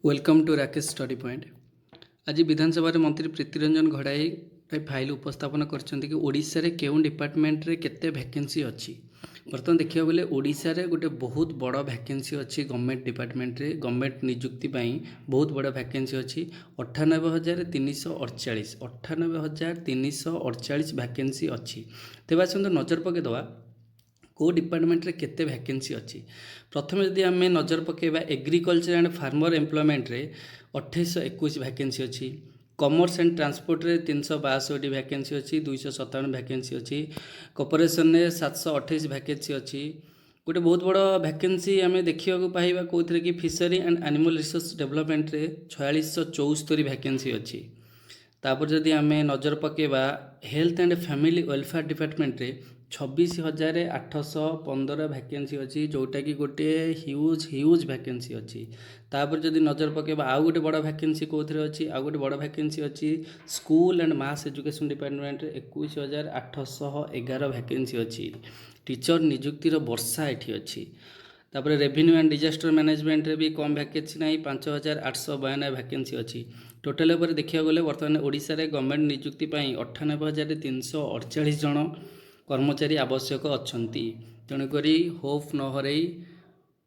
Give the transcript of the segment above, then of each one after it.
Welcome to Rakesh Study Point. ଆଜି ବିଧାନସଭାରେ ମନ୍ତ୍ରୀ ପ୍ରୀତିରଞ୍ଜନ ଘଡ଼ାଇ ଫାଇଲ୍ ଉପସ୍ଥାପନ କରିଛନ୍ତି କି ଓଡ଼ିଶାରେ କେଉଁ ଡିପାର୍ଟମେଣ୍ଟରେ କେତେ ଭ୍ୟାକେନ୍ସି ଅଛି। ବର୍ତ୍ତମାନ ଦେଖିବାକୁ ଗଲେ ଓଡ଼ିଶାରେ ଗୋଟେ ବହୁତ ବଡ଼ ଭ୍ୟାକେନ୍ସି ଅଛି। ଗଭର୍ଣ୍ଣମେଣ୍ଟ ଡିପାର୍ଟମେଣ୍ଟରେ ଗଭର୍ଣ୍ଣମେଣ୍ଟ ନିଯୁକ୍ତି ପାଇଁ ବହୁତ ବଡ଼ ଭ୍ୟାକେନ୍ସି ଅଛି। 98,348, 98,348 ଭ୍ୟାକେନ୍ସି ଅଛି। ତେବେ ଆସନ୍ତୁ ନଜର ପକାଇଦେବା କେଉଁ ଡିପାର୍ଟମେଣ୍ଟରେ କେତେ ଭ୍ୟାକେନ୍ସି ଅଛି। ପ୍ରଥମେ ଯଦି ଆମେ ନଜର ପକାଇବା, ଏଗ୍ରିକଲଚର ଆଣ୍ଡ ଫାର୍ମର ଏମ୍ପ୍ଲୟମେଣ୍ଟରେ 2821 ଭ୍ୟାକେନ୍ସି ଅଛି। କମର୍ସ ଆଣ୍ଡ ଟ୍ରାନ୍ସପୋର୍ଟରେ 362 ଭ୍ୟାକେନ୍ସି ଅଛି, 257 ଭ୍ୟାକେନ୍ସି ଅଛି। କର୍ପୋରେସନରେ 728 ଭ୍ୟାକେନ୍ସି ଅଛି। ଗୋଟେ ବହୁତ ବଡ଼ ଭ୍ୟାକେନ୍ସି ଆମେ ଦେଖିବାକୁ ପାଇବା କେଉଁଥିରେ କି ଫିସରୀ ଆଣ୍ଡ ଆନିମଲ୍ ରିସୋର୍ସ ଡେଭଲପମେଣ୍ଟରେ 4674 ଭ୍ୟାକେନ୍ସି ଅଛି। ତାପରେ ଯଦି ଆମେ ନଜର ପକାଇବା, ହେଲ୍ଥ ଆଣ୍ଡ ଫ୍ୟାମିଲି ୱେଲଫେୟାର ଡିପାର୍ଟମେଣ୍ଟରେ 26,815 ଭ୍ୟାକେନ୍ସି ଅଛି, ଯେଉଁଟାକି ଗୋଟିଏ ହ୍ୟୁଜ୍ ହ୍ୟୁଜ୍ ଭ୍ୟାକେନ୍ସି ଅଛି। ତାପରେ ଯଦି ନଜର ପକାଇବା, ଆଉ ଗୋଟେ ବଡ଼ ଭ୍ୟାକେନ୍ସି କେଉଁଥିରେ ଅଛି? ଆଉ ଗୋଟେ ବଡ଼ ଭ୍ୟାକେନ୍ସି ଅଛି ସ୍କୁଲ ଆଣ୍ଡ ମାସ୍ ଏଜୁକେସନ୍ ଡିପାର୍ଟମେଣ୍ଟରେ 21,811 ଭ୍ୟାକେନ୍ସି ଅଛି। ଟିଚର ନିଯୁକ୍ତିର ବର୍ଷା ଏଠି ଅଛି। ତାପରେ ରେଭିନ୍ୟୁ ଆଣ୍ଡ ଡିଜାଷ୍ଟର ମ୍ୟାନେଜମେଣ୍ଟରେ ବି କମ୍ ଭ୍ୟାକେନ୍ସି ନାହିଁ, 5892 ଭ୍ୟାକେନ୍ସି ଅଛି। ଟୋଟାଲ ଉପରେ ଦେଖିବାକୁ ଗଲେ ବର୍ତ୍ତମାନ ଓଡ଼ିଶାରେ ଗଭର୍ଣ୍ଣମେଣ୍ଟ ନିଯୁକ୍ତି ପାଇଁ 98,348 ଜଣ କର୍ମଚାରୀ ଆବଶ୍ୟକ ଅଛନ୍ତି। ତେଣୁକରି ହୋପ୍ ନ ହରାଇ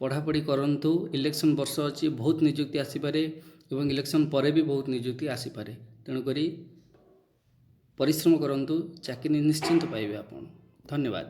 ପଢ଼ାପଢ଼ି କରନ୍ତୁ। ଇଲେକ୍ସନ୍ ବର୍ଷ ଅଛି, ବହୁତ ନିଯୁକ୍ତି ଆସିପାରେ ଏବଂ ଇଲେକ୍ସନ୍ ପରେ ବି ବହୁତ ନିଯୁକ୍ତି ଆସିପାରେ। ତେଣୁକରି ପରିଶ୍ରମ କରନ୍ତୁ, ଚାକିରି ନିଶ୍ଚିନ୍ତ ପାଇବେ ଆପଣ। ଧନ୍ୟବାଦ।